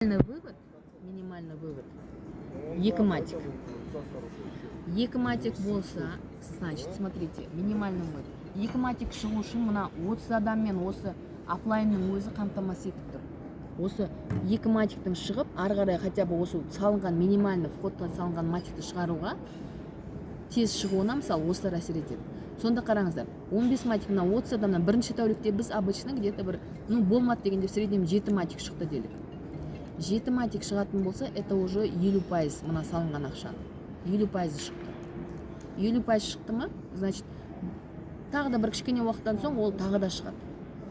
Вывод, минимальный вывод екі матик. Екі матик болса, значит, смотрите, минимальный вывод екі матик шығу үшін мына 30 адаммен осы оффлайнның өзі қамтамасыз етіп тұр. Осы екі матиктің шығып, ары қарай хотя бы осы салынған, минимальный входқа салынған матикті шығаруға, тез шығуына, мысалы, осылар әсер етеді. Сонда қараңыздар, 15 матик мына 30 адамнан бірінші тәулікте біз обычно где то бір, ну, болмады дегенде, в среднем жеті матик шықты делік. Жеті матик шығатын болса, это уже 50%. Мына салынған ақшаның 50%-ы шықты. 50% шықты ма, значит, тағы да бір кішкене уақыттан соң ол тағы да шығады.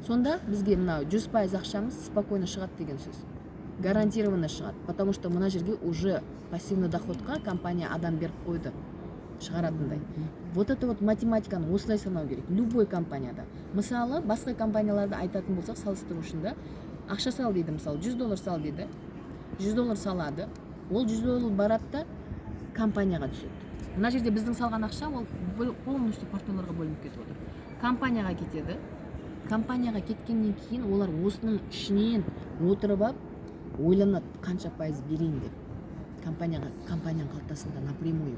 Сонда бізге мына 100% ақшамыз спокойно шығады деген сөз, гарантированно шығады, потому что мына жерге уже пассивный доходқа компания адам беріп қойды шығаратындай. Вот это вот математиканы осылай санау керек любой компанияда. Мысалы, басқа компанияларды айтатын болсақ, салыстыру үшін да, ақша сал дейді, мысалы, 100 доллар сал дейді. 100 доллар салады, ол 100 доллар барады да, компанияға түседі. Мына жерде біздің салған ақша, ол полностью партнерларға бөлініп кетіп отыр, компанияға кетеді. Компанияға кеткеннен кейін олар осының ішінен отырып алып ойланады, қанша пайыз берейін деп компанияға, компанияның қалтасында напрямую.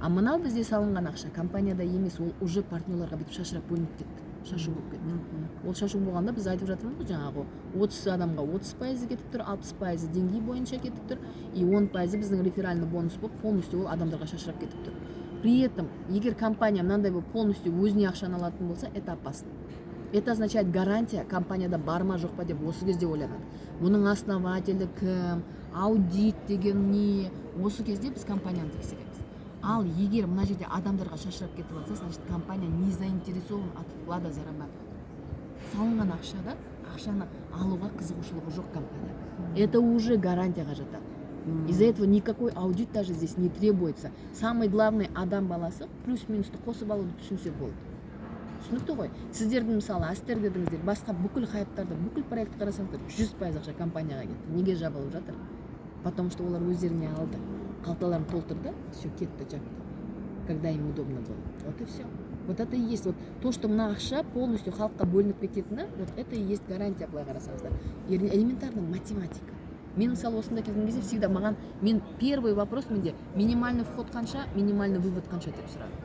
А мынау бізде салынған ақша компанияда емес, ол уже партнерларға бүйтіп шашырап бөлініп кетті, шашу болып кетті. Ол шашу болғанда, біз айтып жатырмыз ғой, жаңағы 30 адамға 30%-ы кетіп тұр, 60%-ы деңгей бойынша кетіп тұр и 10%-ы біздің реферальный бонус болып, полностью ол адамдарға шашырап кетіп тұр. При этом егер компания мынандай болып полностью өзіне ақшаны алатын болса, это опасно. Это означает, гарантия компанияда бар ма, жоқ па деп осы кезде ойланады. Бұның основателі кім, аудит деген не, осы кезде біз компанияны тексереміз. Ал егер мына жерде адамдарға шашырап кетіп жатса, значит, компания не заинтересован от вклада зарабатывать. Салынған ақшада ақшаны алуға қызығушылығы жоқ компания. Это уже гарантияға жатады. Из-за этого никакой аудит даже здесь не требуется. Самый главный, адам баласы плюс минусты қосып алуды түсінсе болды. Түсінікті ғой? Сіздердің, мысалы, Астер дедіңіздер, басқа бүкіл хайптарды, бүкіл проектті қарасаңыздар, 100% ақша компанияға кетті. Неге жабылып жатыр? Потому что олар өздеріне алды, қалталарын толтырды, все, кетті, жапты, когда им удобно было. Вот и все. Вот это и есть вот то, что мына ақша полностью халыққа бөлініп кететіні, вот это и есть гарантия. Былай қарасаңыздар, элементарно математика. Мен, мысалы, осында келген кезде всегда маған, мен первый вопрос менде: минимальный вход қанша, минимальный вывод қанша деп сұрадым.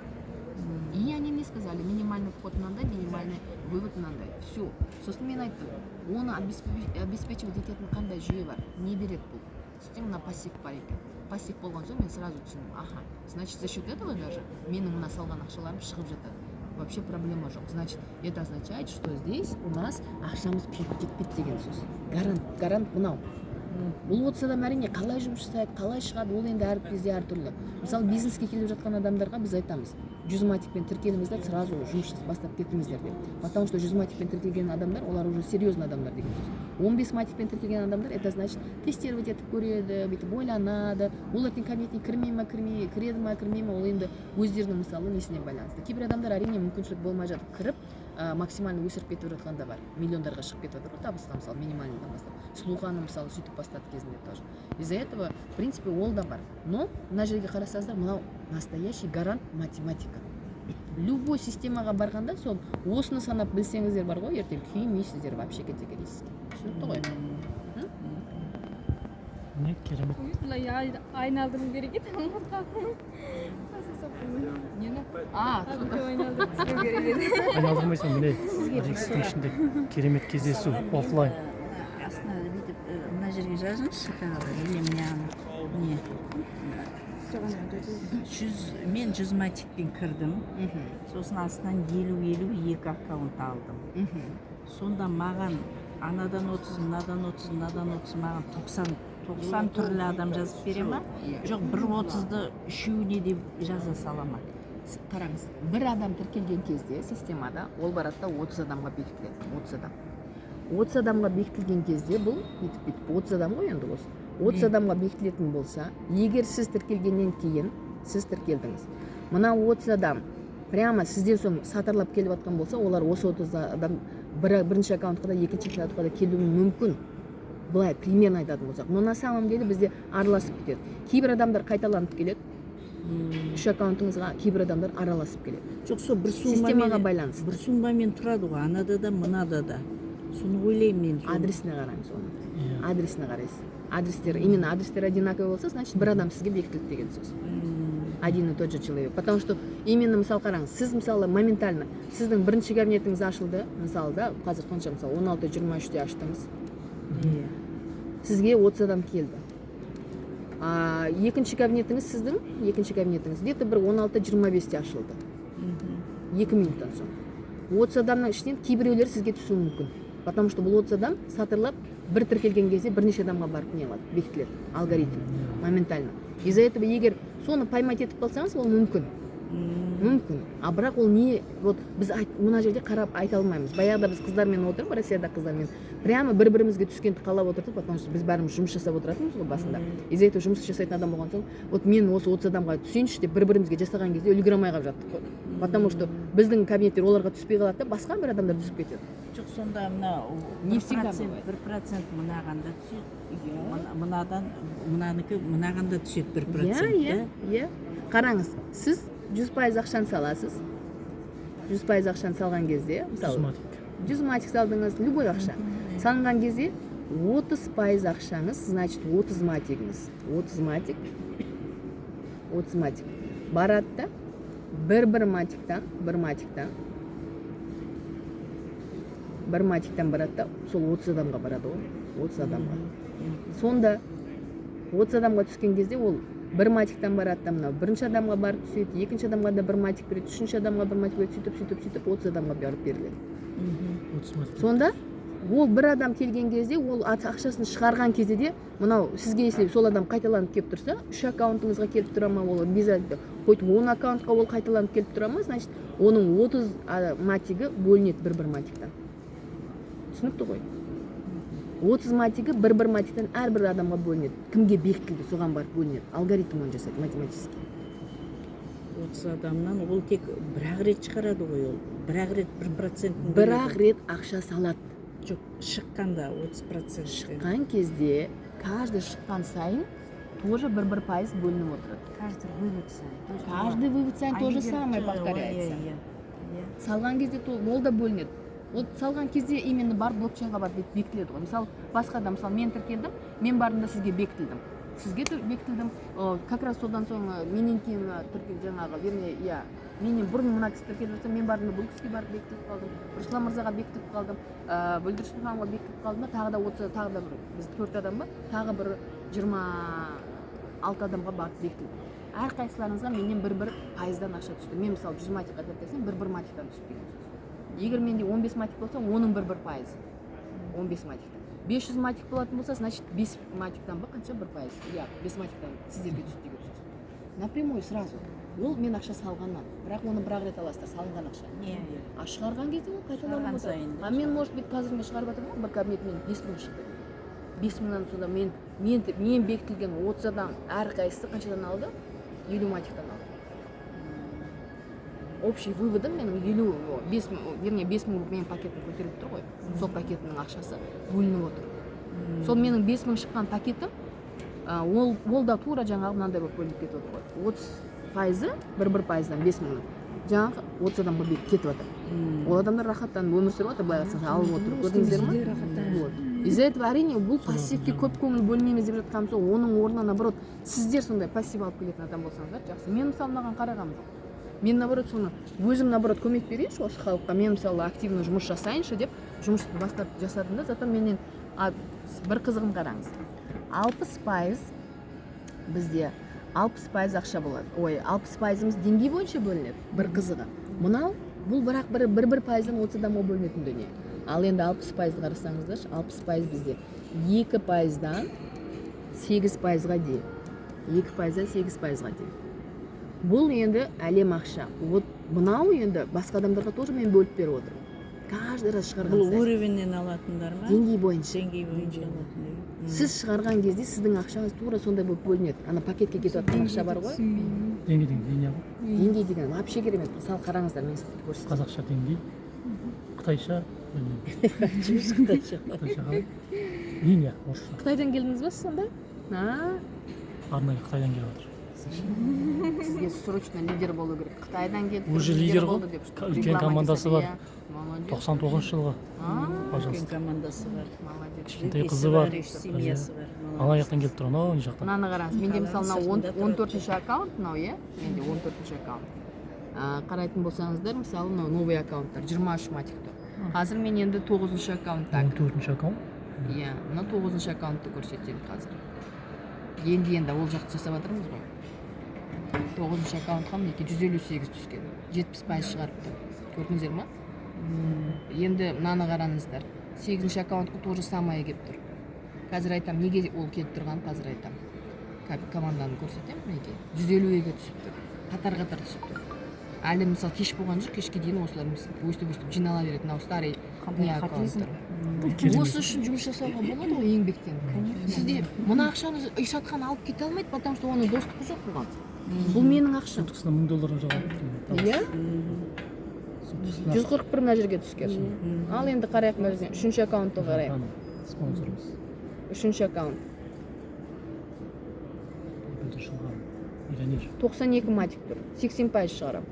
И они мне сказали: минимальный вход мынандай, минимальный вывод мынандай. Все. Сосын мен айттым, оны обеспечивать ететін қандай жүйе бар, не береді бұл? Сөйтсем, мына пассив бар екен. Пассив болған соң, мен сразу түсіндім: аха, значит, за счет этого даже менің мына салған ақшаларым шығып жатады, вообще проблема жоқ. Значит, это означает, что здесь у нас ақшамыз күйіп кетпейді деген сөз. Гарант, гарант мынау. Бұл 30 адам, әрине, қалай жұмыс жасайды, қалай шығады, ол енді әр кезде әртүрлі. Мысалы, бизнеске келіп жатқан адамдарға біз айтамыз: 100 матикпен тіркеліңіз да, сразу жұмыс бастап кетіңіздер деп. Потому что 100 матикпен тіркелген адамдар, олар уже серьезный адамдар деген сөз. 15 матикпен тіркелген адамдар, это значит, тестировать етіп көреді, бүйтіп ойланады. Ол ертең кабинетіне кірмей ма, кірмей, кіреді ма, кірмей ма, ол енді өздерінің, мысалы, несіне байланысты. Кейбір адамдар, әрине, мүмкіншілік болмай жатып кіріп, максимально өсіріп кетіп жатқан да бар, миллиондарға шығып кетіп жатыр ғой табысқа, мысалы, минимальныйдан бастап. Сұлу ханым, мысалы, сөйтіп бастады кезінде тоже. Из-за этого, в принципе, ол да бар. Но мына жерге қарасаңыздар, мынау настоящий гарант, математика. Любой системаға барғанда, сол осыны санап білсеңіздер бар ғой, ертең күймейсіздер вообще категорически. Түсінікті ғой? Не керемет. Былай айналдыру керек еді, ұмытып қалдым. Нені? А, Бүйтіп айналдырып түсіру керек еді. Айналдырмайсың, міне, Рикстің ішінде керемет кездесу офлайн. Астына бүйтіп мына жерге жазыңызшы тағы да, или мына не, 100, мен 100 матикпен кірдім. Сосын астынан 50, 52 аккаунт алдым. Сонда маған анадан 30, мынадан 30, мынадан 30, маған 90 түрлі адам жазып бере ма? Жоқ, бір 30-ды үшеуіне де жаза сала ма? Қараңыз, бір адам тіркелген кезде системада ол барады да, 30 адамға бекітіледі. 30 адам, 30 адамға бекітілген кезде, бұл бүйтіп бүйтіп 30 адам ғой енді. Осы 30 адамға бекітілетін болса, егер сіз тіркелгеннен кейін, сіз тіркелдіңіз, мына 30 адам прямо сізден соң сатырлап келіп жатқан болса, олар осы 30 адам бірінші аккаунтқа да, екінші аккаунтқа да келуі мүмкін, былай примерно айтатын болсақ. Но на самом деле бізде араласып кетеді. Кейбір адамдар қайталанып келеді үш аккаунтыңызға, кейбір адамдар араласып келеді. Жоқ, сол бір Системаға суммамен байланысты. Бір суммамен тұрады ғой анада да, мынада да, соны ойлаймын мен соны. Адресіне қараңыз оның. Иә. Адресіне қарайсыз. Адрестер, именно адрестер одинаковый болса, значит, бір адам сізге бекітілді деген сөз. Один и тот же человек, потому что именно, мысалы, қараңыз, сіз, мысалы, моментально сіздің бірінші кабинетіңіз ашылды, мысалы, да, қазір қанша, мысалы, 16:23-те аштыңыз. Сізге 30 адам келді. А екінші кабинетіңіз, сіздің екінші кабинетіңіз где-то бір 16:25-те ашылды. 2 минуттан соң 30 адамның ішінен кейбіреулер сізге түсуі мүмкін, потому что бұл 30 адам сатырлап бір тіркелген кезде бірнеше адамға барып не қылады, бекітіледі алгоритм моментально. Из-за этого егер соны поймать етіп қалсаңыз, ол мүмкін. Мүмкін, а бірақ ол не, вот біз мына жерде қарап айта алмаймыз. Баяғыда біз қыздармен отырып, Россияда қыздармен прямо бір бірімізге түскенді қалап отырдық, потому что біз бәріміз жұмыс жасап отыратынбыз ғой басында. Из-за этого жұмыс жасайтын адам болған соң, вот мен осы 30 адамға түсейінші деп бір бірімізге жасаған кезде үлгере алмай қалып жаттық қой, потому что біздің кабинеттер оларға түспей қалады да, басқа бір адамдар түсіп кетеді. Жоқ, сонда мына Не бір всегда процент, бывает. 1% мынаған да түседі, мынадан мынанікі мынаған да түседі бір процент. Иә, қараңыз, сіз 100% ақшаны саласыз. 100% ақшаны салған кезде, мысалы, 100 матик. 100 матик салдыңыз, любой ақша салынған кезде 30% ақшаңыз, значит, 30 матигіңіз, 30 матик, 30 матик барады да, бір матиктан, бір матиктан барады да, сол 30 адамға барады ғой, 30 адамға. Сонда 30 адамға түскен кезде ол бір матиктан барады да, мынау бірінші адамға барып түседі, екінші адамға да бір матик береді, үшінші адамға бір матик береді, сөйтіп, сөйтіп, сөйтіп 30 адамға барып беріледі. 30 матик. Сонда ол бір адам келген кезде, ол ақшасын шығарған кезде де мынау сізге, если сол адам қайталанып келіп тұрса, үш аккаунтыңызға келіп тұра ма, ол без разницы, хоть 10 аккаунтқа ол қайталанып келіп тұра ма, значит, оның 30 матигі бөлінеді бір бір матиктан. Түсінікті ғой? 30 матигі бір бір матиктан әрбір адамға бөлінеді, кімге бекітілді, соған барып бөлінеді. Алгоритм оны жасайды математический. 30 адамнан ол тек бір ақ рет шығарады ғой, ол бір ақ рет 1%-ін. Бір ақ рет ақша салады. Жоқ, шыққанда 30%. Шыққан кезде, каждый шыққан сайын тоже бір бір пайыз бөлініп отырады. Каждый вывод сайын. То есть Каждый вывод сайын А то же егер самое иә, повторяется. Иә. Салған кезде ол да бөлінеді. Ол салған кезде именно барып блокчейнға барып бекітіледі ғой. Мысалы, басқа да, мысалы, мен тіркелдім, мен бардым да сізге бекітілдім, сізге бекітілдім. Как раз содан соң менен кейін тіркел жаңағы, вернее, иә, менен бұрын мына кісі тіркеліп жатса, мен бардым да бұл кісіге барып бекітіліп қалдым, Руслан мырзаға бекітіліп қалдым, Бүлдіршін ханымға бекітіліп қалдым да, тағы да 30, тағы да бір, біз төрт адам ба, тағы бір 26 адамға барып бекітілдім. Әрқайсыларыңызға менен бір бір пайыздан ақша түсті. Мен, мысалы, 100 матикқа тіркелсем, бір бір матиктан түсті деген сөз. Егер менде 15 матик болса, оның бір бір пайызы 15 матиктан. 500 матик болатын болса, значит, 5 матиктан ба, қанша, 1%, иә, 5 матиктан сіздерге түсті деген сөз. Напрямую, сразу ол мен ақша салғаннан, бірақ оны бір ақ рет аласыздар салынған ақша. Иә. А шығарған кезде ол қайталанып Шығарған отырады. сайын да А мен, может быть, қазір мен шығарып жатырмын ғой бір кабинет, мен 5000 шықты. 5000-нан сонда мен бекітілген 30 адам әрқайсысы қаншадан алды? 50 матиктан алды. Общий выводым менің 55 мың, вернее, 5000 менің пакетім көтеріліп тұр ғой, сол пакетімнің ақшасы бөлініп отыр. Сол менің 5000 шыққан пакетім, ол да тура жаңағы мынандай болып бөлініп кетіп отыр ғой: 30%-ы бір бір пайыздан 5000-ның жаңағы 30 адамға кетіп жатыр. Ол адамдар рахаттанып өмір сүріп жатыр, былай қарасаңыз, алып отыр, көрдіңіздер ма? Вот из-за этого, әрине, бұл пассивке көп көңіл бөлмейміз деп жатқаным сол. Оның орнына, наоборот, сіздер сондай пассив алып келетін адам болсаңыздар, жақсы. Мен, мысалы, мынаған қарағаным жоқ. Мен, наоборот, соны өзім, наоборот, көмек берейінші осы халыққа, мен, мысалы, активно жұмыс жасайыншы деп жұмысты бастап жасадым да. Зато менен бір қызығын қараңыз: 60% бізде, 60% ақша болады, ой, 60%-ымыз деңгей бойынша бөлінеді. Бір қызығы мынау, бұл бірақ бір пайыздан 30 адамға бөлінетін дүние. Ал енді 60%-ды қарасаңыздаршы, 60% бізде 2%-дан 8%-ға дейін, 2%-дан 8%-ға дейін. Бұл енді әлем ақша. Вот мынау енді басқа адамдарға тоже мен бөліп беріп отырмын каждый раз шығарған Бұл сайын. Уровеньнен алатындар ма? Деңгей бойынша. Деңгей бойынша алатын. Сіз шығарған кезде сіздің ақшаңыз тура сондай болып бөлінеді. Ана пакетке кетіп жатқан ақша бар ғой. Түсінбеймін. Деңгей деген линия ғой. Деңгей деген вообще керемет. Мысалы, қараңыздар, мен сіздерге көрсетейін. Қазақша деңгей, қытайша білмеймін. Қытайша. Қытайша қалай линия орысша? Қытайдан келдіңіз ба сіз сонда? А? Арнайы Қытайдан келіп жатыр. Сізге срочно лидер болу керек. Қытайдан келіп тұр, Уже лидер ғой. болды деп, что Үлкен реклама командасы жасап, бар. иә. Молодец. 99-жылғы. А, Пожалуйста. Үлкен командасы бар. Молодец. Кішкентай Жекесі қызы бар. Үш семьясы бар. Ана жақтан келіп тұр, анау жақтан. Мынаны қараңыз, менде мысалы мынау Сыртында тұрады. 14-ші аккаунт мынау, иә, менде 14-ші аккаунт. Қарайтын болсаңыздар, мысалы, мынау новый аккаунттар 23 матик тұр. Қазір мен енді 9-шы аккаунтта. 14-ші аккаунт. Иә, мына 9-шы аккаунтты көрсетемін қазір. Енді ол жақты жасап жатырмыз ғой. 9-шы аккаунтқа мінекей 158 түскен, 70% шығарып тұр, көрдіңіздер ма? Енді мынаны қараңыздар, 8-ші аккаунтқа то же самое келіп тұр. Қазір айтамын неге ол келіп тұрғанын, қазір айтамын. Команданы көрсетемін. Мінекей, 152-ге түсіп тұр, қатар қатар түсіп тұр. Әлі, мысалы, кеш болған жоқ, кешке дейін осылар өстіп өстіп жинала береді. Мынау старый не аккаунттар. Керемет. Осы үшін жұмыс жасауға болады ғой, еңбектен. Сізде мына ақшаны Ишатхан алып кете алмайды, потому что оның доступы жоқ бұған. Бұл менің ақшам. Суткасына 1000 доллар жоғалып. Иә. Суткасына. 141 мына жерге түскен. Ал енді қарайық, мына жерден үшінші аккаунтты қарайық. Спонсорымыз. Үшінші аккаунт. Бүлдіршін миллионер. 92 матик тұр, 80% шығарамын.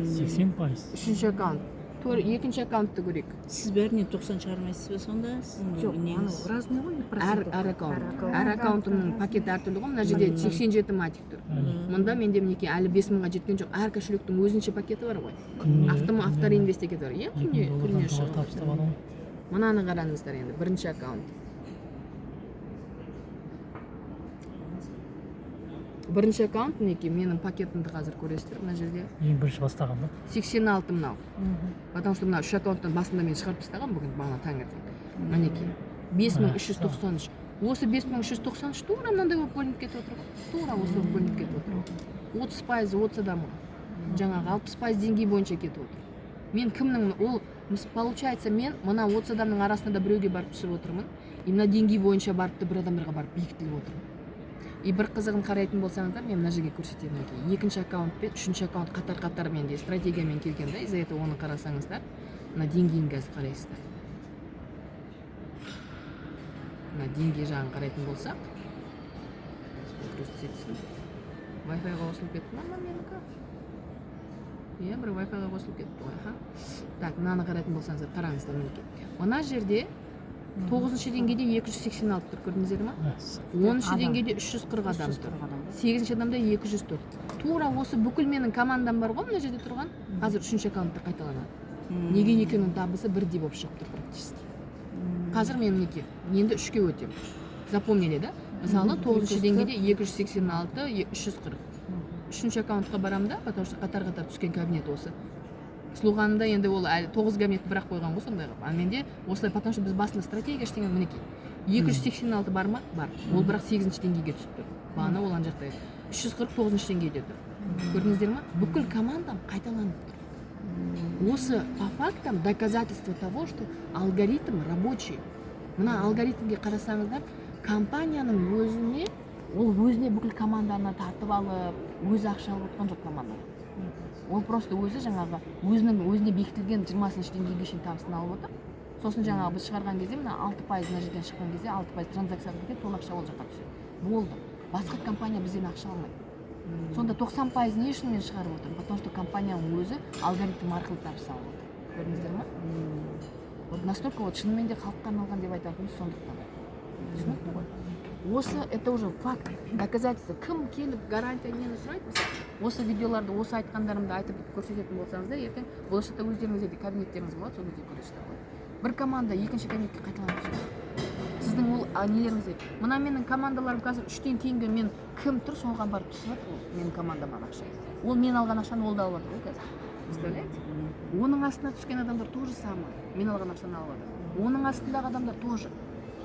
80%. Үшінші аккаунт. Екінші аккаунтты көрейік. Сіз бәрінен 90 шығармайсыз ба сонда? Сіздің Жоқ, анау неңіз? Разный ғой Әр проценттер. әр аккаунт, әр аккаунтымның пакеті әртүрлі ғой. Мына жерде 87 матик тұр. Мында менде, мінекей, әлі 5000-ға жеткен жоқ. Әр кошелектің өзінше пакеті бар ғой. Күніне Авто реинвест пакеті бар, иә. екі Күніне мың күніне доллардан жоғары шығады. табыс табады ғой. Мынаны қараңыздар енді, бірінші аккаунт. Бірінші аккаунт, мінекей, менің пакетімді қазір көресіздер мына жерде. Ең бірінші бастаған ба? 86 мынау, потому что мына үш аккаунттан басында мен шығарып тастағанмын бүгін бағана таңертең. Мінекей, 5393. Осы 5393 тура мынандай болып бөлініп кетіп отыр ғой, тура осы болып бөлініп кетіп отыр ғой. 30%-ы 30 адамға, жаңағы 60% деңгей бойынша кетіп отыр. Мен кімнің ол получается, мен мына 30 адамның арасында да біреуге барып түсіп отырмын, и мына деңгей бойынша барып та бір адамдарға барып бекітіліп отырмын. И бір қызығын қарайтын болсаңыздар, мен мына жерге көрсетемін. Мінекей, екінші аккаунт пен үшінші аккаунт қатар қатар менде стратегиямен келген да. Из-за этого оны қарасаңыздар, мына деңгейін қазір қарайсыздар. Мына деңгей жағын қарайтын болсақ, көрсетсін. Wi-Fi-ға қосылып кетті ма мына менікі? Иә, бір Wi-Fi-ға қосылып кетті ғой. Аха, так, мынаны қарайтын болсаңыздар, қараңыздар, мінекей, мына жерде тоғызыншы деңгейде 286 тұр, көрдіңіздер ма? 10-шы деңгейде 340 адам тұр, сегізінші адамда 204. Тура осы бүкіл менің командам бар ғой мына жерде тұрған, қазір үшінші аккаунтта қайталанады. Неге екеуінің табысы бірдей болып шығып тұр практически? Қазір мен, мінекей, енді үшке өтемін. Запомнили да? Мысалы, тоғызыншы деңгейде 286, 340. Үшінші аккаунтқа барамын да, потому что қатар қатар түскен кабинет осы. Сұлуғанында енді ол әлі тоғыз кабинет бір ақ қойған ғой сондай қылып, а менде осылай, потому что біз басында стратегия, ештеңе. Мінекей, 286 бар ма? Бар. Ол бірақ сегізінші деңгейге түсіп тұр. Бағана ол ана жақта еді. 340 тоғызыншы деңгейде тұр, көрдіңіздер ма? Бүкіл командам қайталанып тұр. Осы по фактам доказательство того, что алгоритм рабочий. Мына алгоритмге қарасаңыздар, компанияның өзіне, ол өзіне бүкіл команданы тартып алып, өзі ақша алып отқан жоқ командадан. Ол просто өзі жаңағы өзінің өзіне бекітілген 20-шы деңгейге шейін табысын алып отыр. Сосын жаңағы біз шығарған кезде, мына 6%, мына жерден шыққан кезде 6% транзакцияға кетеді, сол ақша ол жаққа түседі, болды. Басқа компания бізден ақша алмайды. Сонда 90% не үшін мен шығарып отырмын? Потому что компанияның өзі алгоритм арқылы табыс алып отыр, көрдіңіздер ма? Вот настолько вот шынымен де халыққа арналған деп айтатынымыз сондықтан. Түсінікті ғой? Осы это уже факт, доказательство. Кім келіп гарантия нені сұрайды? Мысалы, осы видеоларды, осы айтқандарымды айтып көрсететін болсаңыздар, ертең болашақта өздеріңізде де кабинеттеріңіз болады, сол кезде көресіздер ғой. Бір команда екінші кабинетке қайталанып түседі сіздің ол нелеріңізде. Мына менің командаларым қазір үштен кейінгі мен кім тұр, соған барып түсіп жатыр. Ол менің командама ақша, ол мен алған ақшаны ол да алып жатыр ғой қазір, представляете? Оның астына түскен адамдар то же самое, мен алған ақшаны алып жатыр. Оның астындағы адамдар тоже.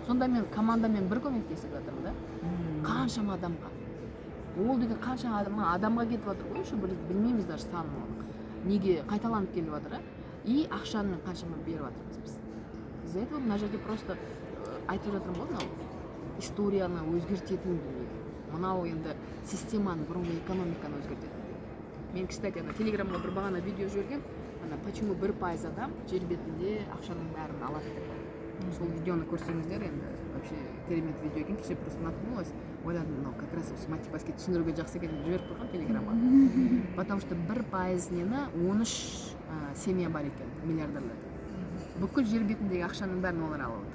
Сонда мен командамен бір көмектесіп жатырмын да қаншама адамға. Ол деген қанша адамға кетіп жатыр ғой, еще білмейміз даже санын оның. Неге қайталанып келіп жатыр, а? И ақшаны мен қаншама беріп жатырмыз біз. Из-за этого мына жерде просто айтып жатырмын ғой, мынау историяны өзгертетін дүние. Мынау енді системаны, бұрынғы экономиканы өзгертетін дүние. Мен, кстати, ана телеграмға бір бағана видео жібергенмін, ана почему 1% адам жер бетінде ақшаның бәрін алады деп. Сол видеоны көрсеңіздер енді вообще. Вообще керемет видео екен. Кеше просто наткнулась, ойладым, мынау как раз осы матик баскет түсіндіруге жақсы екен деп жіберіп қойғанмын телеграмға, потому что 1% нені 13 семья бар екен миллиардерлер, бүкіл жер бетіндегі ақшаның бәрін олар алып отыр.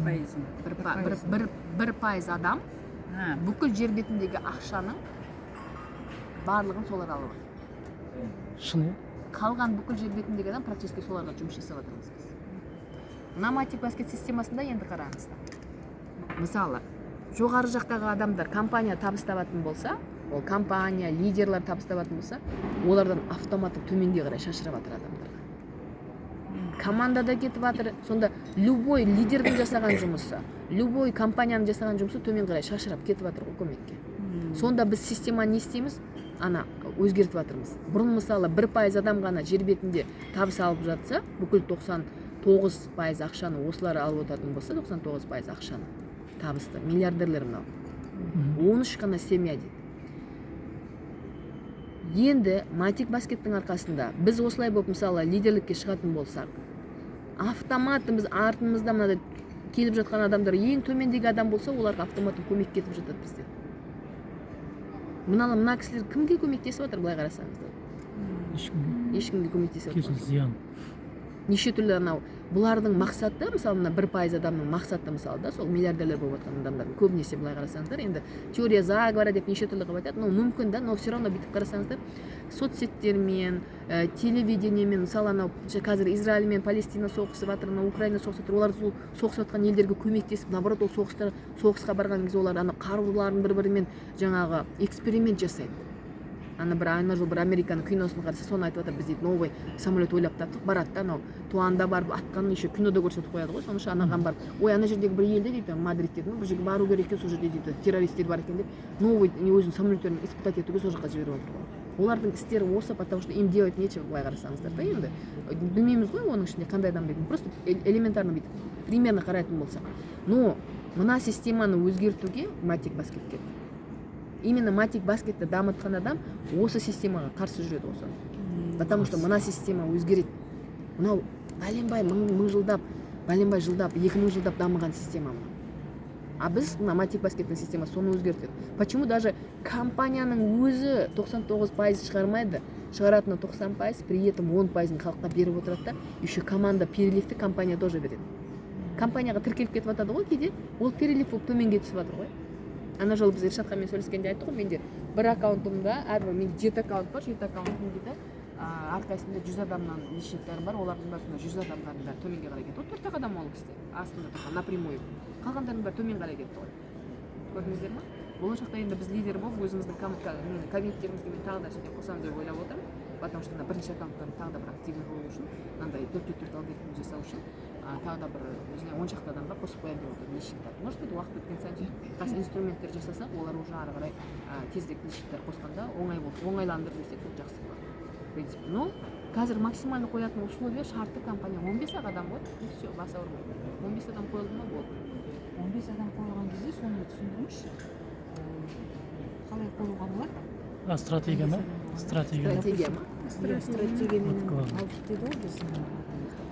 1%-ын? 1% адам бүкіл жер бетіндегі ақшаның барлығын солар алып отыр. Шын, иә. Қалған бүкіл жер бетіндегі адам практически соларға жұмыс жасап жатырмыз біз мына матик баскет системасында. Енді қараңыздар, мысалы, жоғары жақтағы адамдар, компания табыс табатын болса, ол компания лидерлар табыс табатын болса, олардан автоматты төменге қарай шашырап жатыр адамдарға, командада кетіп жатыр. Сонда любой лидердің жасаған жұмысы, любой компанияның жасаған жұмысы төмен қарай шашырап кетіп жатыр ғой көмекке. Сонда біз системаны не істейміз? Ана өзгертіп жатырмыз. Бұрын, мысалы, 1% адам ғана жер бетінде табыс алып жатса, бүкіл 99% ақшаны осылар алып отыратын болса, 99% ақшаны, табысты миллиардерлер мынау 13 қана семья дейді. Енді матик баскеттің арқасында біз осылай болып, мысалы, лидерлікке шығатын болсақ, автоматом біз артымызда мынадай келіп жатқан адамдар, ең төмендегі адам болса, оларға автоматом көмек кетіп жатады бізден. Мына кісілер кімге көмектесіп жатыр, былай қарасаңыздар? Ешкімге. Ешкімге көмектесіп жатқан Керісінше, зиян. Неше түрлі анау бұлардың мақсаты, мысалы, мына 1% адамның мақсаты, мысалы да, сол миллиардерлер болып жатқан адамдардың көбінесе, былай қарасаңыздар, енді теория заговора деп неше түрлі қылып айтады, но мүмкін да, но все равно бүйтіп қарасаңыздар, соцсеттермен, телевидениемен, мысалы, анау қазір Израиль мен Палестина соғысып жатыр, анау Украина соғысып жатыр, олар сол соғысып жатқан елдерге көмектесіп, наоборот, ол соғыстар, соғысқа барған кезде олар ана қаруларын бір бірімен жаңағы эксперимент жасайды. Ана бір ана жолы бір Американың киносын қараса, соны айтып жатыр: біз, дейді, новый самолет ойлап таптық. Барады да, анау туанда барып атқанын еще кинода көрсетіп қояды ғой. Соны ше, анаған барып, ой, ана жердегі бір елде, дейді, Мадрид деді ма, бір жерге бару керек екен, сол жерде, дейді, террористтер бар екен деп, новый не, өзінің самолеттерін испытать етуге сол жаққа жіберіп жатыр ғой. Олардың істері осы, потому что им делать нечего, былай қарасаңыздар да. Енді білмейміз ғой, оның ішінде қандай адам екенін, просто элементарно бүйтіп примерно қарайтын болсақ. Но мына системаны өзгертуге матик баскет, именно матик баскетті дамытқан адам осы системаға қарсы жүреді ғой соны, потому что мына система өзгереді. Мынау бәленбай мың жылдап, бәленбай жылдап, 2000 жылдап дамыған система мынау. А біз мына матик баскеттің системасы соны өзгертеді. Почему даже компанияның өзі 99% шығармайды, шығаратыны 90%, при этом 10%-ын халыққа беріп отырады да. Еще команда переливті компания тоже береді, компанияға тіркеліп кетіп жатады ғой кейде, ол перелив болып төменге түсіп жатыр ғой. Ана жолы біз Ершат ханмен сөйлескенде айтты ғой: менде бір аккаунтымда әрбір, менде жеті аккаунт бар, жеті аккаунтым, дейді, әрқайсысында 100 адамнан личниктер бар, олардың бәрі сонда 100 адамдардың бәрі төменге қарай кетті ғой. Төрт ақ адам ол кісіде астында тұрған напрямую, қалғандарының бәрі төмен қарай кетті ғой, көрдіңіздер ма? Болашақта енді біз лидер болып, өзіміздің кабинеттерімізге мен тағы да үстіне қосамын деп ойлап отырмын, потому что мына бірінші аккаунттарын тағы да бір активный болу үшін, мынандай төрт төрт алгоритм жасау үшін, тағы да бір өзіне 10 шақты адамға қосып қоямын деп отырмын личниктер. Может быть, уақыт өткен сайын сөйтіп қазір инструменттер жасасақ, олар уже ары қарай тезірек личниктер қосқанда оңай болып, оңайландырып жіберсек, сол жақсы болады, в принципе. Но қазір максимально қоятын условия, шарты компания 15 ақ адам ғой, и все, бас ауырмайды. 15 адам қойылды ма, болды. 15 адам қойылған кезде, соны түсіндіріңізші. Қалай қоюға болады? А, стратегия ма? Стратегия ма? Стратегия ма? Иә, стратегияменен Вот главное. алдық деді ғой біздің.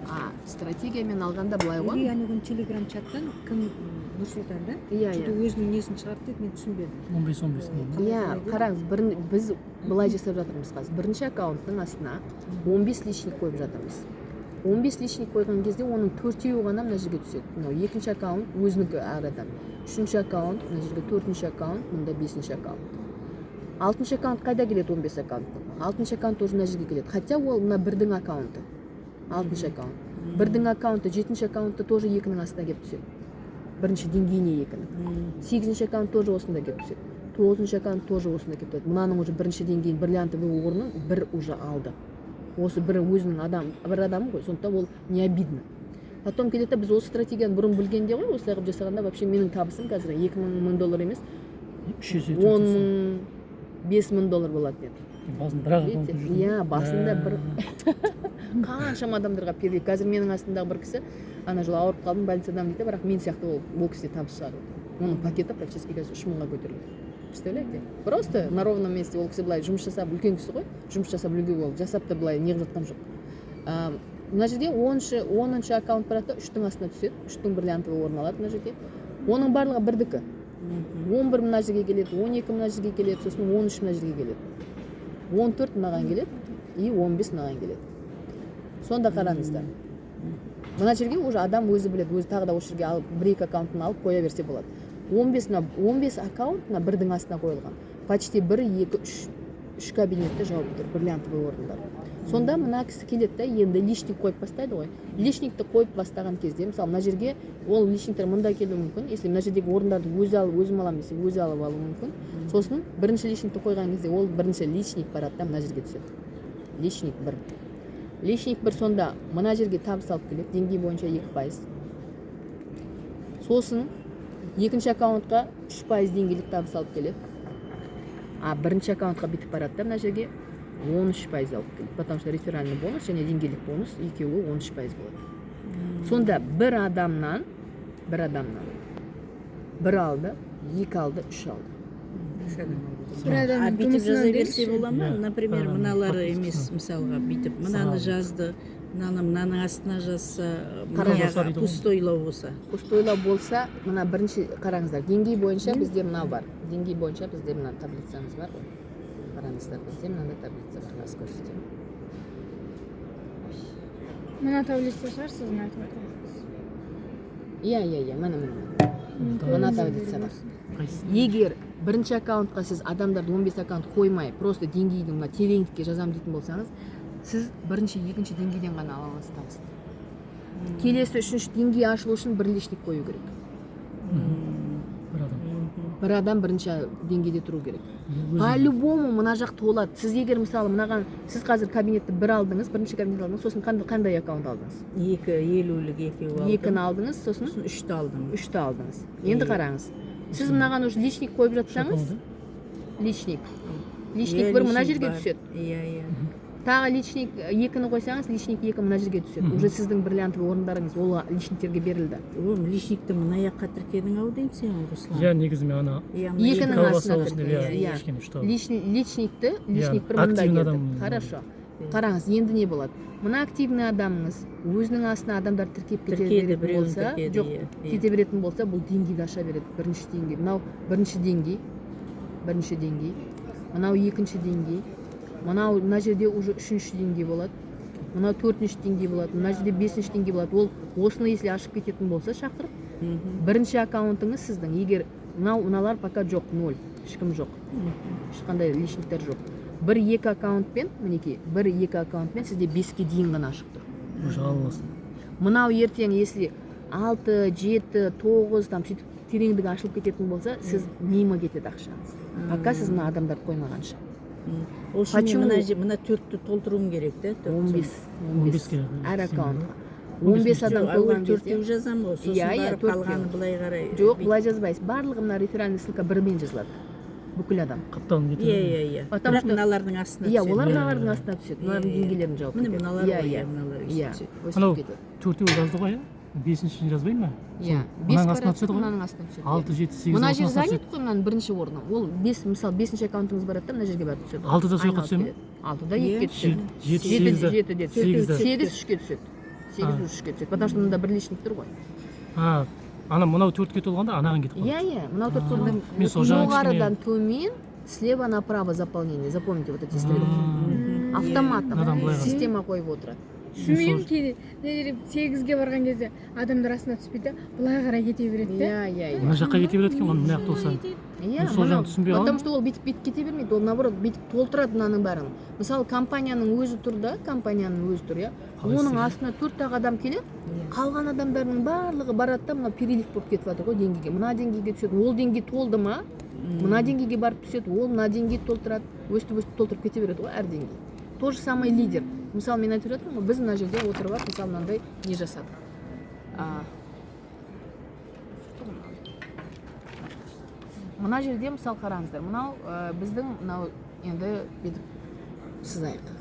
А, стратегиямен алғанда былай Или ғой. Ана күні телеграм чаттан кім, Нұрсұлтан да, Иә. что-то Иә. өзінің несін шығарды деді, мен түсінбедім. 15, 15 не? Иә, қараңыз, біз былай жасап жатырмыз қазір: бірінші аккаунттың астына 15 личник қойып жатырмыз. 15 личник қойған кезде оның төртеуі ғана мына жерге түседі. Мынау екінші аккаунт өзінікі әр адам, үшінші аккаунт мына жерге, төртінші аккаунт мында, бесінші аккаунт, алтыншы аккаунт қайда келеді? 15 аккаунттың алтыншы аккаунт тоже мына жерге келеді, хотя ол мына бірдің аккаунты, алтыншы аккаунт бірдің аккаунты. Жетінші аккаунты тоже екінің астына келіп түседі, бірінші деңгейіне екінің. Сегізінші аккаунт тоже осында келіп түседі, тоғызыншы аккаунт тоже осында келіп түседі. Мынаның уже бірінші деңгейін, бриллиантовый орнын бір уже алды, осы бір өзінің адам, бір адамы ғой, сондықтан ол не обидно. Потом келеді да, біз осы стратегияны бұрын білгенде ғой, осылай қылып жасағанда, вообще менің табысым қазір 2000 мың доллар емес, Үш есе, он төрт есе. мың 5000 доллар болатын еді. Басында бір ақ Видите? аккаунт жүрді. Иә, басында бір қаншама адамдарға перелив. Қазір менің астымдағы бір кісі ана жолы ауырып қалдым, больницадамын дейді, бірақ мен сияқты ол кісі де табыс шығарып отыр. Оның пакеті практически қазір 3000-ға көтерілді, представляете? Просто на ровном месте. Ол кісі былай жұмыс жасап, үлкен кісі ғой, жұмыс жасап, үлгі болып жасап та, былай неғып жатқан жоқ. Мына жерде 10-шы аккаунт барады да, үштің астына түседі, үштің бриллиантовый орын алады мына жерде. Оның барлығы бірдікі. 11 мына жерге келеді, 12 мына жерге келеді, сосын 13 мына жерге келеді, 14 мынаған келеді и 15 мынаған келеді. Сонда қараңыздар, мына жерге уже адам өзі біледі, өзі тағы да осы жерге алып, бір екі аккаунтын алып қоя берсе болады. 15, мына 15 аккаунт мына бірдің астына қойылған. Почти бір, екі, үш, үш кабинетті жауып тұр бриллиантовый орындар. Сонда мына кісі келеді да, енді личник қойып бастайды ғой. Личникті қойып бастаған кезде, мысалы, мына жерге ол личниктер мында келуі мүмкін. Если мына жердегі орындарды өзі алып, өзім аламын десе, өзі алып алуы мүмкін. Сосын бірінші личникті қойған кезде ол бірінші личник барады да, мына жерге түседі. Личник бір, личник бір. Сонда мына жерге табыс алып келеді деңгей бойынша 2%. Сосын екінші аккаунтқа 3% деңгейлік табыс алып келеді. А бірінші аккаунтқа бүйтіп барады да, мына жерге 13% алып келеді, потому что реферальный бонус және деңгейлік бонус екеуі 13% болады. Сонда бір адамнан бір алды, екі алды, үш алды. Бір А адамның бүйтіп жұмысынан жаза берсе беріңізші. бола ма? Иә, Например, бір мыналары адамның емес, подпискасы. мысалға, бүйтіп мынаны Саған. жазды, мынаны мынаның астына жазса, Қараңыз. мына Дейді ғой. пустойлау болса. Пустойлау болса, мына бірінші, қараңыздар, деңгей бойынша бізде мынау бар. Деңгей бойынша бізде мына таблицамыз бар ғой. Қараңыздар, бізде мынандай таблица бар, қазір көрсетемін. Мына таблица шығар сіздің айтып отырғаныңыз. Иә, міне, міне, міне, мына таблица бар. Қайсысы? Егер бірінші аккаунтқа сіз адамдарды 15 аккаунт қоймай, просто деңгейдің мына тереңдікке жазамын дейтін болсаңыз, сіз бірінші, екінші деңгейден ғана ала аласыз табысты. Келесі үшінші деңгей ашылу үшін бір личник қою керек. Бір адам. Бір адам бірінші деңгейде тұру керек. По любому мына жақ толады. Сіз егер, мысалы, мынаған сіз қазір кабинетті бір алдыңыз, бірінші кабинет алдыңыз, сосын қандай аккаунт алдыңыз? Екі елулік, екеу алдым. Екіні алдыңыз, сосын? Сосын үшті алдым. Үшті алдыңыз. Енді Иә. қараңыз, сіз мынаған уже личник қойып жатсаңыз, личник Иә, бір мына личник жерге бар. түседі. Иә. Тағы личник екіні қойсаңыз, личник екі мына жерге түседі. Уже сіздің бриллиантовый орындарыңыз ол личниктерге берілді. О, личникті мына жаққа тіркедің ау деймін сен, Руслан. Иә, негізі мен ана Иә, мына Екінің екі- колбаса астына болсын деп, тіркейсіз, иә, иә. кішкене үшті. Личникті, личник бір мында Активный келді. адам. Хорошо, қараңыз, енді не болады? Мына активный адамыңыз өзінің астына адамдар тіркеп кете Тіркеді, беретін біреуін болса, тіркеді, жоқ, иә. кете беретін болса, бұл деңгейді аша береді. Бірінші деңгей, мынау бірінші деңгей, бірінші деңгей, мынау екінші деңгей, мынау мына жерде уже үшінші деңгей болады, мынау төртінші деңгей болады, мына жерде бесінші деңгей болады. Ол осыны если ашып кететін болса, шақырып, бірінші аккаунтыңыз сіздің, егер мынау, мыналар пока жоқ, ноль, ешкім жоқ, ешқандай личниктер жоқ, бір екі аккаунтпен, мінекей, бір екі аккаунтпен сізде беске дейін ғана ашық тұр. Уже ала аласың. Мынау ертең если алты, жеті, тоғыз, там сөйтіп тереңдігі ашылып кететін болса, сіз мимо кетеді ақшаңыз, пока сіз мына адамдарды қоймағанша. Ол үшін мен Почему? мына төртті толтыруым керек да, төрт. 15, 15. 15-ке. Әр аккаунтқа 15. 15 адам Жоқ, әуел қойған кезде. төртеу жазамын ғой, сосын Иә, барып төртеу. қалғаны былай қарай. Жоқ, былай жазбайсыз. Барлығы мына реферальный ссылка бірмен жазылады, бүкіл адам. Қапталын кетеді. Иә. Потому Бірақ что- мыналардың астына Иә, түседі. олар Иә, мыналардың иә. астына түседі, мыналардың Иә, иә. деңгейлерін жауып Міне, кетеді. мыналар Иә, ғой, иә. иә, мыналар Иә, өйстіп түседі. өстіп Анау кетеді. төртеу жазды ғой, иә, бесіншісін жазбай ма? Иә, бес Мынаның астына барады, түседі ғой. мынаның астына түседі, иә. Алты, жеті, сегіз Мына жер осының астына занят қой, мынаның бірінші орны. Ол бес, мысалы, бесінші аккаунтыңыз барады да, мына жерге барып түседі. Алтыда сол жаққа Айналып түсе ме? келеді. Алтыда Иә. екіге түседі. Жеті, Жеті, сегізде. жетіде түседі. Сегізде. Сегіз үшке түседі. Сегіз А. үшке түседі, потому что мында бір личник тұр ғой. А, ана мынау төртке толғанда анаған кетіп қалады. Иә, мынау төрт толған. Мен сол жағын кішкене- Жоғарыдан төмен, слева направо заполнение, запомните вот эти стрелки. Автоматом Мынадан былай қарай. система қойып отырады. Түсінбеймін, кейде мына жерде сегізге барған кезде адамдар астына түспейді да, былай қарай кете береді да. Иә. Мына жаққа кете береді екен ғой, мына жақта болса. Иә. Мен сол жағын Мынау, түсінбей потому қалдым. что ол бүйтіп бүйтіп кете бермейді, ол наоборот бүйтіп толтырады мынаның бәрін. Мысалы, компанияның өзі тұр да, компанияның өзі тұр, иә. Қалай Оның істеген? астына төрт ақ адам келеді, қалған адамдардың барлығы барады да, мынау перелив болып кетіп жатыр ғой деңгейге. Мына деңгейге түседі, ол деңгей толды ма, мына деңгейге барып түседі, ол мына деңгейді толтырады, өстіп өстіп толтырып кете береді ғой әр деңгей. То же самое лидер. Мысалы, мен айтып жатырмын ғой, біз мына жерде отырып алып, мысалы, мынандай не жасадық. Мына жерде, мысалы, қараңыздар, мынау біздің мынау, енді бүйтіп сызайық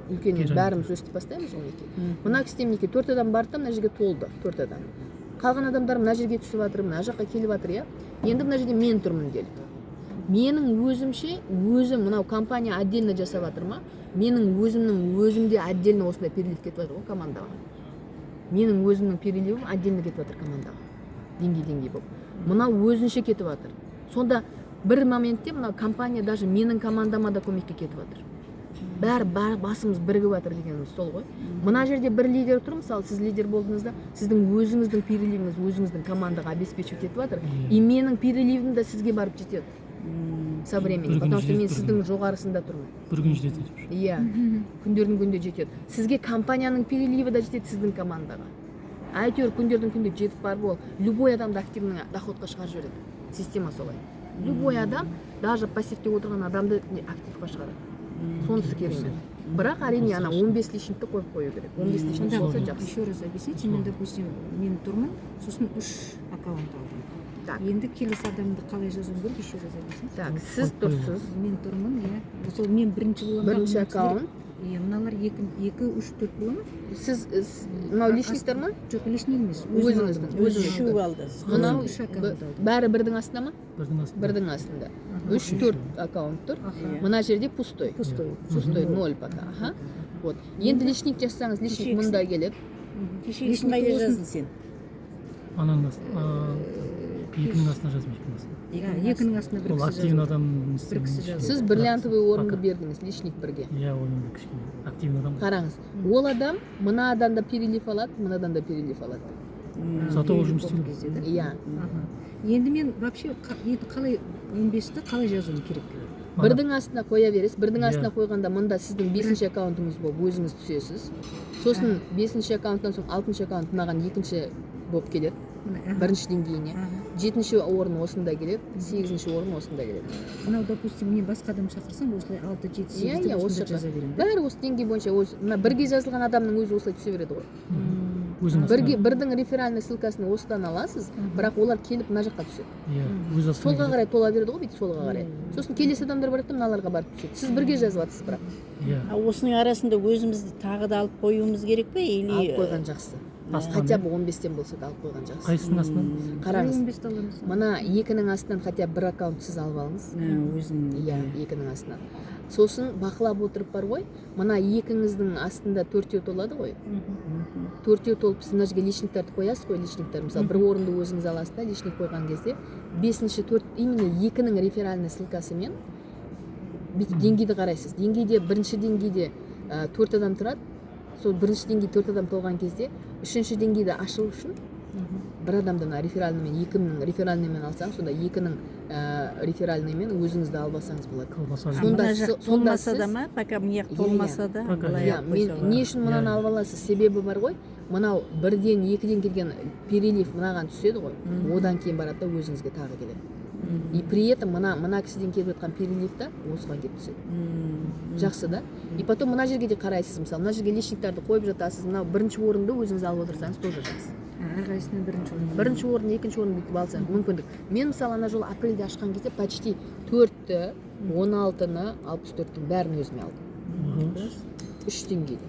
үлкен, енді Пирамида. бәріміз өстіп бастаймыз ғой, мінекей. Мына кісіде, мінекей, төрт адам барды да, мына жерге толды төрт адам. Қалған адамдар мына жерге түсіп жатыр, мына жаққа келіп жатыр, иә. Енді мына жерде мен тұрмын делік. Менің өзімше өзім, мынау компания отдельно жасап жатыр ма, Менің өзімнің өзімде отдельно осындай перелив кетіп жатыр ғой командаға. Менің өзімнің переливім отдельно кетіп жатыр командаға, деңгей деңгей болып. Мынау өзінше кетіп жатыр. Сонда бір моментте мынау компания даже менің командама да көмекке кетіп жатыр. Бәрі басымыз бірігіп жатыр дегеніміз сол ғой. Мына жерде бір лидер тұр, мысалы, сіз лидер болдыңыз да, сіздің өзіңіздің переливіңіз өзіңіздің командаға обеспечивать етіп жатыр. И менің переливім де сізге барып жетеді со временем, Бір күн потому что мен жетеді, бір сіздің жоғарысында тұрмын. Бір күн жетеді әйтеуір. Иә, күндердің күнде жетеді. Сізге компанияның переливі да жетеді, сіздің командаға. Әйтеуір күндердің күнде жетіп барып, ол любой адамды активный доходқа шығарып жібереді. Система солай. Любой адам, даже пассивте отырған адамды активқа шығарады. Сонысы керемет. Бірақ, әрине, ана 15 личникті қойып қою керек. 15 личник Сонда болса, жақсы. Еще раз объясните. Мен, допустим, мен тұрмын, сосын үш аккаунт алдым. Так. Енді келесі адамды қалай жазуым керек, еще раз объясните. Так, сіз тұрсыз. Мен тұрмын, иә, сол мен бірінші боламын да, Бірінші мына кісілер- аккаунт. Иә, мыналар екі, екі, үш, төрт бола ма? Сіз мынау личниктер ма? Жоқ, личник емес. Өзіңіздің, Өзі өзіңіздің. үшеу алды. Мынау Үш аккаунт алдым. бәрі бірдің астында ма? Бірдің астында. Бірдің астында үш, төрт аккаунт тұр. Аха. Мына жерде пустой. Пустой. Пустой, ноль пока. Аха, вот. Енді личник жазсаңыз, личник мында келеді. Кешегісін қайда жаздың сен? Ананың астына, екінің астына жаздым, екінің астына. Иә, екінің астына бір Ол кісі активный жазды. адам. Бір кісі жазды. Сіз бриллиантовый орынды Пока. бердіңіз личник бірге. Иә, ол енді кішкене активный адам ғой. Қараңыз, ол адам мына адам да перелив алады, мынадан да перелив алады. Зато ол жұмыс істейді. Кезде, да? Иә. Аха. Енді мен вообще енді қалай 15-ті қалай жазуым керек? Ана- Бірдің астына қоя бересіз. Бірдің астына қойғанда, мында сіздің бесінші аккаунтыңыз болып өзіңіз түсесіз. Сосын бесінші аккаунттан соң алтыншы аккаунт мынаған екінші болып келеді, Мына, аха. бірінші деңгейіне. Жетінші орын осында келеді, сегізінші орын осында келеді. Мынау, допустим, мен басқа адам шақырсам, осылай алты, жеті, Иә, сегіз иә, деп осы осында жаққа. жаза беремін, да? Бәрі осы деңгей бойынша. Осы мына бірге жазылған адамның өзі осылай түсе береді ғой. Өзінің Бірге, астына. бірдің реферальный ссылкасын осыдан аласыз, бірақ олар келіп мына жаққа түседі. Иә, өз астына Солға келеді. қарай тола береді ғой, бүйтіп солға қарай. Иә. Сосын келесі адамдар барады да, мыналарға барып түседі. Сіз бірге жазып жатсыз бірақ. Иә. А осының арасында өзімізді тағы да алып қоюымыз керек пе или Алып қойған жақсы. Астынан. Хотя бы 15-тен болса да, алып қойған жақсы. Қайсысының астынан? Қараңыз, 15-ті аламыз. мына екінің астынан хотя бы бір аккаунт сіз алып алыңыз. Өзің. Иә, екінің астынан. Сосын бақылап отырып бар ғой, мына екіңіздің астында төртеу толады ғой. Төртеу толып, сіз мына жерге личниктерді қоясыз ғой. Личниктер, мысалы, бір орынды өзіңіз аласыз да, личник қойған кезде бесінші, төрт, именно екінің реферальный ссылкасымен бүйтіп деңгейді қарайсыз. Деңгейде, бірінші деңгейде төрт адам тұрады. Сол бірінші деңгей төрт адам толған кезде, үшінші деңгейді ашу үшін бір адамды мына реферальныймен, екінің реферальныймен алсаңыз, сонда екінің реферальныймен өзіңізді алып алсаңыз болады. Колбаса. Сонда Мына жақ сонда толмаса да сіз- ма, пока мына жақ Иә, толмаса да, Пока, былай иә алып мен қойса не үшін мынаны алып аласыз? Себебі бар ғой, мынау бірден, екіден келген перелив мынаған түседі ғой, одан кейін барады да, өзіңізге тағы келеді. И при этом мына кісіден келіп жатқан перелив та осыған келіп түседі. Жақсы да. И потом мына жерге де қарайсыз, мысалы, мына жерге личниктарды қойып жатасыз. Мынау бірінші орынды өзіңіз алып отырсаңыз, тоже жақсы. Әрқайсысынан бірінші орын. Бірінші орын, екінші орын бүйтіп алсаңыз, мүмкіндік. Мен, мысалы, ана жолы апрельде ашқан кезде почти төртті, 16-ны, 64-тің бәрін өзіме алдым үш деңгейде.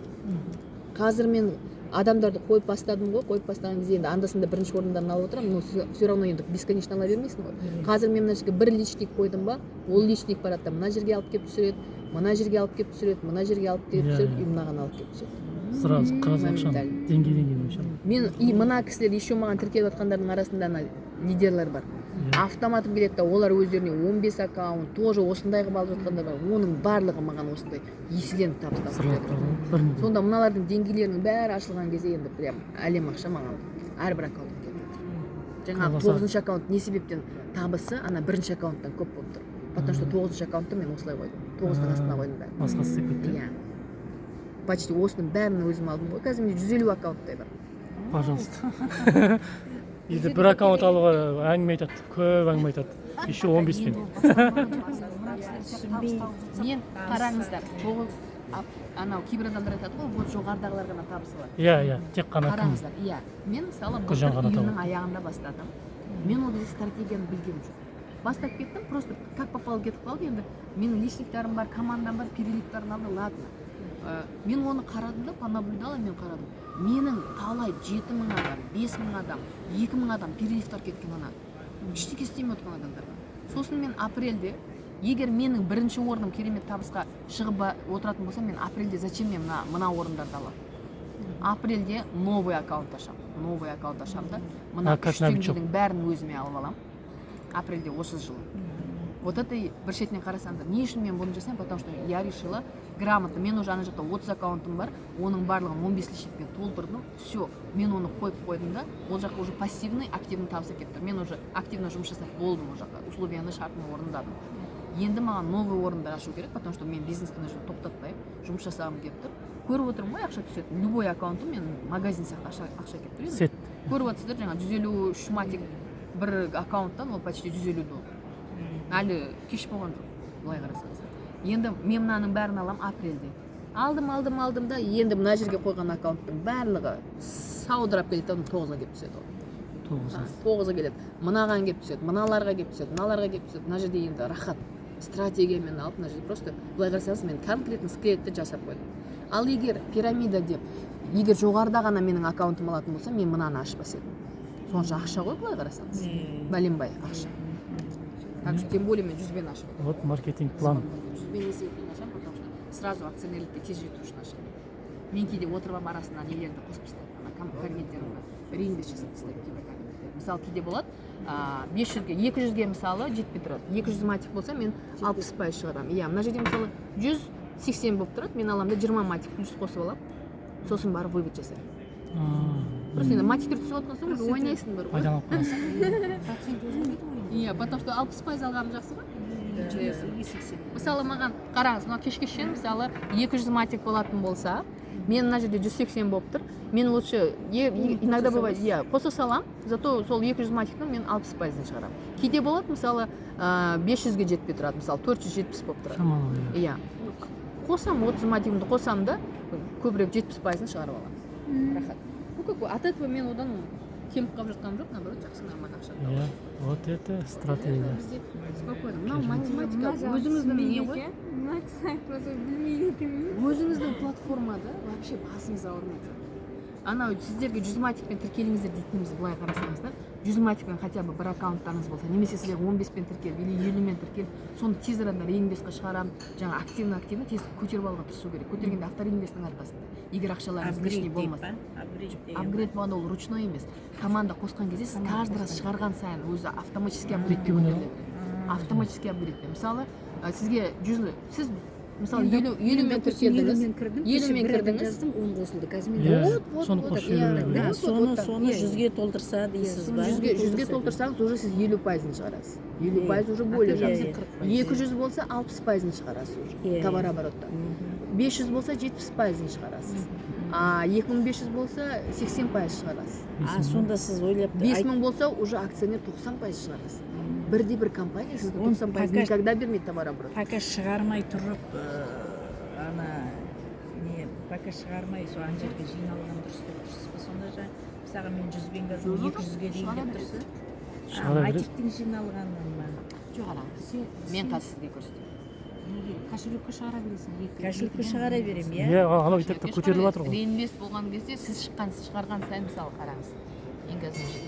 Қазір мен адамдарды қойып бастадым ғой. Қойып бастаған кезде енді анда санда бірінші орындарын алып отырамын, но все равно енді бесконечно ала бермейсің ғой. Қазір мен мына жерге бір личник қойдым ба, ол личник барады да, мына жерге алып келіп түсіреді, мына жерге алып келіп түсіреді, мына жерге алып келіп түсіреді и мынаған алып келіп түсіреді. Сразу сразу ақшаны Моментально. Деңгей деңгей бойынша. Мен и мына кісілер еще маған тіркеліп жатқандардың арасында ана лидерлер бар. Автоматом келеді да, олар өздеріне 15 аккаунт тоже осындай қылып алып жатқандар бар. Оның барлығы маған осындай еселеніп табыстап Сырлап кетеді. тұрады ғой, бір неде. Сонда мыналардың деңгейлерінің бәрі ашылған кезде енді прям әлем ақша маған әрбір аккаунт келіп жатыр. Жаңағы Колбаса. тоғызыншы аккаунт не себептен табысы ана бірінші аккаунттан көп болып тұр? Потому что тоғызыншы аккаунтты мен осылай қойдым, тоғыздың астына қойдым бәрін. Басқасы істеп кетті. Иә, почти осының бәрін өзім алдым ғой. Қазір менде 150 аккаунттай бар. Пожалуйста, енді бір аккаунт алуға әңгіме айтады, көп әңгіме айтады, еще 15-пен. Мен, қараңыздар, тоғыз анау кейбір адамдар айтады ғой, вот жоғарыдағылар ғана табыс алады. Иә, иә, тек қана кім Қараңыздар, иә, мен, мысалы, Гүлжан былтыр ғана июньнің табады. аяғында бастадым. Мен ол кезде стратегияны білгенім жоқ, бастап кеттім, просто как попало кетіп қалды. Енді менің личниктарым бар, командам бар, переливтарын алды, ладно. Мен оны қарадым да, понаблюдала. Мен қарадым, менің талай 7000 адам, 5000 адам, 2000 адам переливтар кеткен ана ештеңе істемей отырған адамдарға. Сосын мен апрельде Егер менің бірінші орным керемет табысқа шығып отыратын болса, мен апрельде зачем мен мына орындарды аламын? Апрельде новый аккаунт ашамын, новый аккаунт ашамын да, мына А, как 3 новичок. теңгенің бәрін өзіме алып аламын апрельде осы жылы. Вот это и бір шетінен қарасаңдар, не үшін мен бұны жасаймын? Потому что я решила грамотно. Мен уже ана жақта 30 аккаунтым бар, оның барлығын 15 личникпен толтырдым. Все, мен оны қойып қойдым да, ол жаққа уже пассивный, активный табыс әкеліп тұр. Мен уже активно жұмыс жасап болдым, ол жаққа условияны, шартын орындадым. Енді маған новый орындар ашу керек, потому что мен бизнесті мына жерде тоқтатпаймын, жұмыс жасағым келіп тұр. Көріп отырмын ғой, ақша түседі. Любой аккаунтым мен магазин сияқты ақша келіп тұр енді. Сет. Көріп отырсыздар, жаңа 153 матик бір аккаунттан, ол почти 150 доллар. Әлі кеш болған жоқ, былай қарасаңыздар. Енді мен мынаның бәрін аламын апрельде. Алдым, алдым, алдым да, енді мына жерге қойған аккаунттың барлығы саудырап келеді да, 9-ға келіп түседі ол. 9. 9-ға келеді, мынаған келіп түседі, мыналарға келіп түседі, мыналарға келіп түседі. Мына жерде енді рахат стратегиямен алып, мына жерде просто былай қарасаңыз, мен конкретно скелетті жасап қойдым. Ал егер пирамида деп, егер жоғарыда ғана менің аккаунтым алатын болса, мен мынаны ашпас едім. Сонша ақша ғой, былай қарасаңыз, бәленбай ақша. Так что тем более мен 100-бен ашып отырмын. Вот маркетинг план. 100-бен не себептен ашамын? Потому что сразу акционерлікке тез жету үшін ашамын. Мен кейде отырып алып, арасына нелерді қосып тастаймын, ана кабинеттерімді реинвест жасап тастаймын кейбір кабинеттер. Мысалы, кейде болады, 500-ге, 200-ге, мысалы, жетпей тұрады. 200 матик болса, мен 60% шығарамын, иә. Мына жерде, мысалы, 180 болып тұрады, мен аламын да, 20 матик плюс қосып аламын, сосын барып вывод жасаймын. Просто енді матиктер түсіп жатқан соң, уже ойнайсың бір ғой. Пайдаланып қаласың. Процент өзгермейді ғой енді. Иә, потому что 60% алғаным жақсы ғой. 80. Мысалы, маған қараңыз, мынау кешке шейін, мысалы, 200 матик болатын болса, мен мына жерде 180 болып тұр, мен лучше иногда бывает, иә, қоса саламын, зато сол 200 матиктің мен 60%-ын шығарамын. Кейде болады, мысалы, 500-ге жетпей тұрады, мысалы, 470 болып тұрады. Шамалы, иә. Иә, қосамын, 30 матигімді қосамын да, көбірек, 70%-ын шығарып аламын, рахат. Ну, как бы от этого мен одан кеміп қалып жатқаным жоқ, наоборот, жақсы, нормально ақша. Иә, вот это стратегия. Бізде спокойно. Мынау математика өзіміздің не ғой. Мына кісі айтпаса, білмейді екенмін. Өзіңіздің платформада вообще басыңыз ауырмайды. Анау сіздерге 100 матикпен тіркеліңіздер дейтініміз, былай қарасаңыздар, 100 матикпен хотя бы бір аккаунттарыңыз болса, немесе сіздер 15-пен тіркеліп или 50-мен тіркеліп, соны тез арада реинвестқа шығарамын, жаңа активно, активно тез көтеріп алуға тырысу керек. Көтергенде автореинвесттің арқасында, егер ақшаларыңыз лишний Апгрейд болмаса. Апгрейд деген. Апгрейд болғанда, ол ручной емес, команда қосқан кезде сіз каждый раз шығарған сайын өзі автоматически апгрейдпен Екеуіне. көтеріледі, автоматически апгрейдпен. Мысалы, сізге 100, сіз, мысалы, 50-мен тіркелдіңіз. 50-мен кірдім. 50-мен Кеше бір адам кірдіңіз. Жаздым, 10 қосылды. Қазір мен Иә, Вот, вот, соны вот, қосып иә. жіберу керек. Да, Вот, соны вот, вот, соны иә, иә. 100-ге толтырса дейсіз ба? 100-ге толтырсаңыз, уже сіз 50%-ын шығарасыз. 50% уже более Иә, жақсы. иә. 200 болса, 60%-ын шығарасыз уже Иә, иә. товарообороттан. 500 болса, 70%-ын шығарасыз, а 2500 болса, 80% шығарасыз. А сонда сіз ойлап 5000 болса, уже акционер 90% шығарасыз. Бірде бір компания сізді Он 90% никогда бермейді товарооборот. Пока шығармай тұрып, ана не, пока шығармай, сол ана жерге жиналған дұрыс деп тұрсыз ба сонда? Жаңа, мысалға, мен 100-бен кірдім, Жоқ, 200-ге дейін шығара деп бересіз. тұрсыз. Шығара бересіз. Матиктің жиналғанын ма? Жоқ, қараңыз, мен қазір сізге көрсетемін. Неге кошелекке шығара бересің? Кошелекке шығара беремін, иә. Иә, анау и так та көтеріліп жатыр ғой. Реинвест болған кезде сіз шыққан, шығарған сайын, мысалы, қараңыз, ең қазір мына жерде